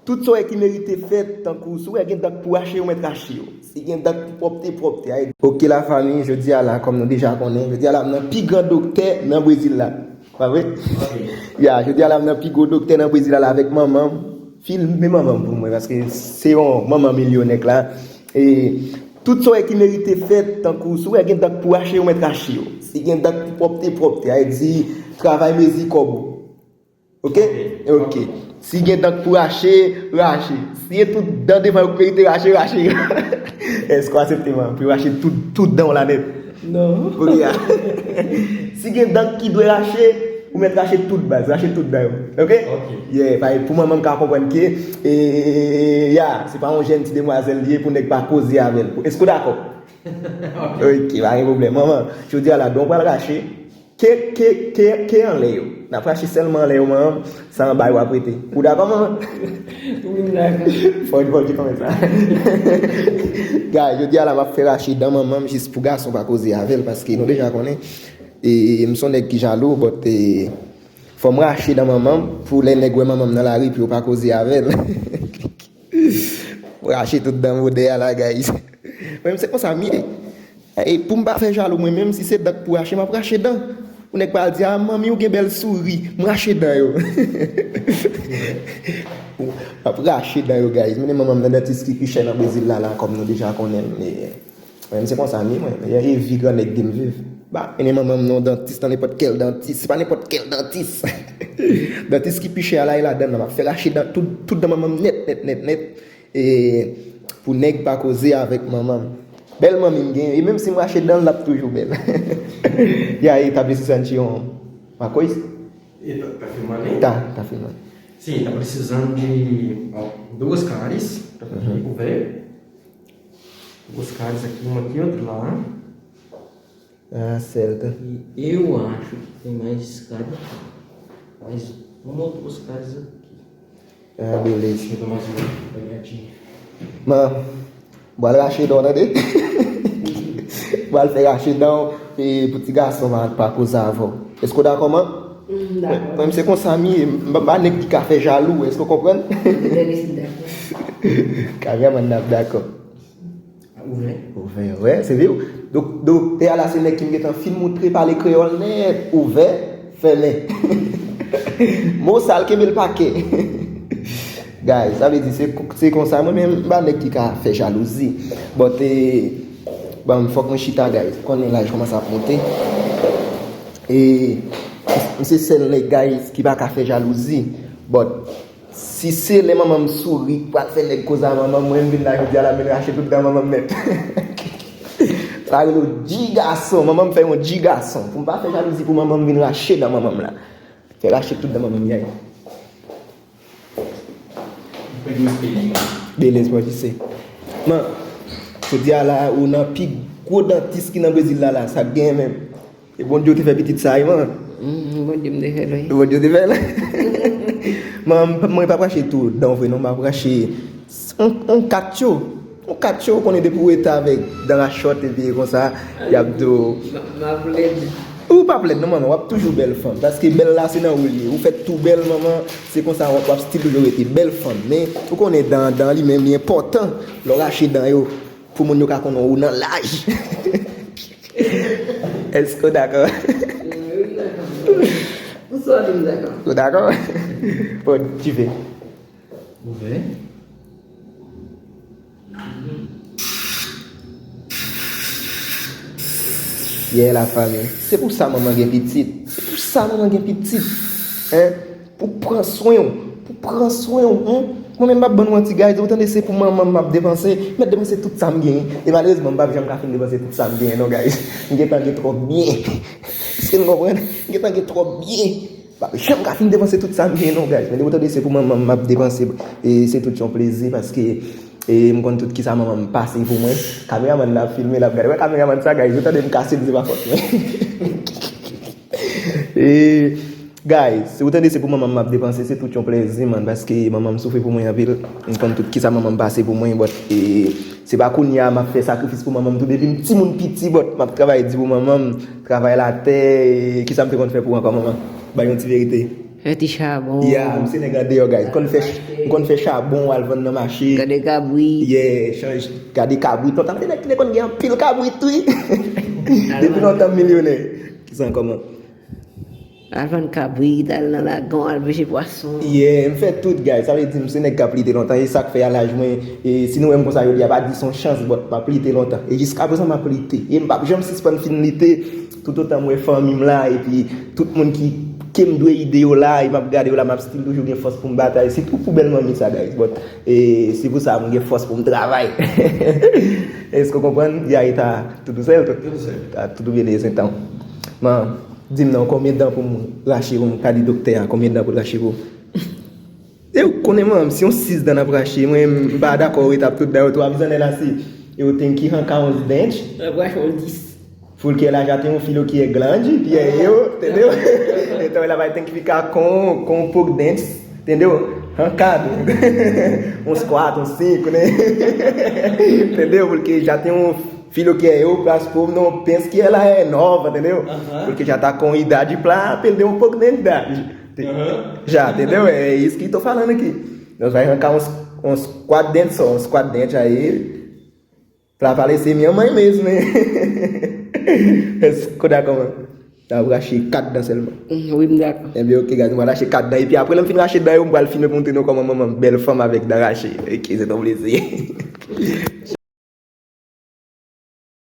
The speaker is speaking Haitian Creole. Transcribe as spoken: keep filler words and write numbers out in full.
Tout sa w wè ki merite fèt, tankou si w wè gen dan k pou rache, ou mèt rache yo. Si gen dan k pou pwòpte, pwòpte. Ay, oke, lafanmi, jodi a la, kòm nou deja konnen, jodi a la, m nan pi gran doktè nan Brezil la. Pa vre? Ya, jodi a la, m nan pi gwo doktè nan Brezil la, la avèk manman m. Filme manman m pou mwen, paske se yon manman milyonè k la. E tout sa w wè ki merite fèt, tankou si w wè gen dan k pou rache, ou mèt rache yo. Si gen dan k pou pwòpte, pwòpte. Sa vle di, travay mezi kòb ou. Oke? Oke. Si gen dan k pou rache, rache. Si gen tout dan devan yo k merite rache, rache yo. Èske w aksepte, man, pou yo rache tout, tout dan w la nèt? Non. Oke, a. Si gen dan ki dwe rache, ou mèt rache tout baz, rache tout dan yo. Oke? Oke. Yeah, pa, pou manman m ka konprann ke, e, ya, se pa yon jèn ti demwazèl li ye pou nèg pa koze avè l. Èske w dakò? Oke. Oke, pa gen pwoblèm. Manman, jodi a la, dan w pral rache, ke, ke, ke, ke anlè yo. N ap rache sèlman anlè yo, manman. Sa anba yo ap rete. Ou dakò, manman? Wi, m dakò. Fò, fò di kòmè sa. Guys, jodi a la, m ap fè rache dan manman m jis pou gason pa koze avè l, paske nou deja konnen. E, e m se yon nèg ki jalou, but, e, fò m rache dan manman m pou lè nèg wè manman m nan lari, pou yo pa koze avè l. Rache tout dan modè a la, guys. Mwen menm se konsa m ye. E pou m pa fè jalou, mwen menm, si se dan k pou rache, m ap rache dan. Pou nèg pa al di, "A, manmi, ou gen bèl souri." M rache dan yo. M ap rache dan yo, guys. Mennen manman m nan dantis ki pi chè nan Brezil la, la, kòm nou deja konnen l. E, mwen menm se konsa m ye, mwen. E, e vi gran nèg di m viv. Ba, mennen manman m nan dantis, nan nenpòt kèl dantis. Se pa nenpòt kèl dantis. Dantis ki pi chè a la, e ladan l, m ap fè rache dan, tout, tout dan manman m nèt, nèt, nèt, nèt. E pou nèg pa koze avèk manman m. Bèl manmi m gen, e menm si m rache dan l, l ap toujou bèl. E a, e ta precisando de um, uma coisa? E tá, tá filmando aí? Tá, tá filmando. Sim, tá precisando de, ó, duas cáries, tá aqui, uhum, o velho. Duas cáries aqui, uma aqui, outra lá. Ah, certo. E eu acho que tem mais escada aqui. Mais uma ou duas casas aqui. Ah, beleza. Deixa eu dar mais uma olhadinha. Mano, bora rache dan, tande? Bora fè rache dan, e pou ti gason pa, pa koze avè w. Èske w dakò, man? Mm, dakò. Mwen, mwen, se konsa m ye, m pa, pa nèg ki ka fè jalou, èske w konprann? Mwen, m dakò. Kameraman nan ap dakò. Ouvè. Ouvè, wè, se vre. Dok-, doktè a la, se nèg ki m gentan fin moutre pale kreyòl nèt. Ouvè, fèmen. Mo sa l kenbe l pakè. Guys, sa vle di, se, se konsa, mwen menm, m pa nèg ki ka fè jalouzi. But, e, bon, fòk mwen chita, guys. Konnen laj kòmanse ap monte. E, m se sèl nèg, guys, ki pa ka fè jalouzi. But, si se lè manman m souri, pral fè nèg koze a manman m, mwen m vin la jodi a la, m vin rache tout dan manman m nèt. Sa rele w di gason, manman m fè yon di gason. Pou m pa fè jalouzi pou manman m vin rache dan manman m la. Fè rache tout dan manman m, yay. Beleza, pode ser. Man, jodi a la, ou nan pi gwo dantis ki nan Brezil la, la, sa k genyen menm. E Bondye w te fè pitit sa a, wi, man. Mhm, Bondye m te fè l, wi. Bondye w te fè l. Man, mwen pa rache tou dan vre non, m ap rache on, on katcho. On katcho, ou konnen depi w rete avèk dan rachòt epi konsa, y ap di w. M ap lèd. Ou p ap lèd non, manman, w ap toujou bèl fanm. Paske bèl la se nan ou l ye. Ou fèt tou bèl, manman, se konsa w ap, w ap still toujou rete bèl fanm. Men, ou konnen dan, dan li menm, li enpòtan. Lè w rache dan yo, pou moun yo ka konnen ou nan laj. Èske w dakò? Ou dakò? Bon, tu veux. Ouvè. Yeah, lafanmi. Se pou sa manman gen pitit. Se pou sa manman gen pitit. Hein? Pou pran swen w. Pou pran swen w, hein? Mwen menm m ap ban nou manti, guys. Ou tande, se pou manman m m ap depanse. M mèt depanse tout sa m genyen. E malerezman, m p ap janm ka fin depanse tout sa m genyen, non, guys. M gentan gen twòp byen. Èske nou konprann? M gentan gen twòp byen. M p ap janm ka fin depanse tout sa m genyen, non, guys. Men depi w tande, se pou manman m m ap depanse. E se tout yon plezi, paske, e m konn tout kisa manman m pase pou mwen. Kameramann nan ap filme, l ap gade. Wè kameramann sa, guys, ou tande m kase l, se pa fòt mwen. E, guys, si w tande se pou manman m m ap depanse, se tout yon plezi, man, paske manman m soufri pou mwen anpil. M konn tout kisa manman m pase pou mwen, but, e, se pa kounye a m ap fè sakrifis pou manman m tou. Depi m timoun piti, but, m ap travay di pou manman m, travay latè, e, kisa m te konn fè pou ankò, manman? Bay yon ti verite. Fè ti chabon. Ya, m se nèg andeyò, guys. M konn fè, m konn fè chabon, al vann nan mache. Gade kabrit. Yeah, chanj, gade kabrit. Lontan, te nèg ki te konn gen anpil kabrit, wi. Depi lontan, m milyonè. Kisa ankò, man? Al vann kabrit, al nan lagon, al pêche pwason. Yeah, m fè tout, guys. Sa vle di, m se nèg k ap lite lontan. E sa k fè, a laj mwen, e si nou wè m konsa jodi a, pa di se yon chans, but m ap lite lontan. E jiskaprezan, m ap lite. E m p ap janm sispann fin lite. Toutotan m wè fanmi m la, epi tout moun ki, ke m dwe ede yo la, e m ap gade yo la, m ap still toujou gen fòs pou m batay. Sitou pou bèl manmi sa, guys. But, e, se pou sa, m gen fòs pou m travay. Èske w konprann? Yaya ta tou dousèl tou? Tou dousèl. Ta tou byen, sentan. Man, di m non, konbyen dan pou m rache pou m ka di doktè a, konbyen dan pou l rache pou. E ou konnen, man, si yon sis dan n ap rache, mwen, m pa dakò, ou etap tout dan yo, twa mizannè la, si. E ou tenki ranka yon dent. L ap rache yon dis. Porque ela já tem um filho que é grande, que é eu, entendeu? Então ela vai ter que ficar com, com um pouco dentes, entendeu? Rancado. Uns quatro, uns cinco, né? Entendeu? Porque já tem um filho que é eu, mas o povo não pensa que ela é nova, entendeu? Aham. Porque já tá com idade pra perder um pouco de idade. Aham. Já, entendeu? É isso que tô falando aqui. Nós vai arrancar uns, uns quatro dentes só, uns quatro dentes aí. Pra aparecer minha mãe mesmo, né? Ficou da como? Tá, eu achei cada celular. Wi, m dakò. É meu que gado, mas achei cada. E puis après, eu fui achei daí, eu vou filme com o meu como mamãe, bela fama avec da achei. Que você tá oferecendo.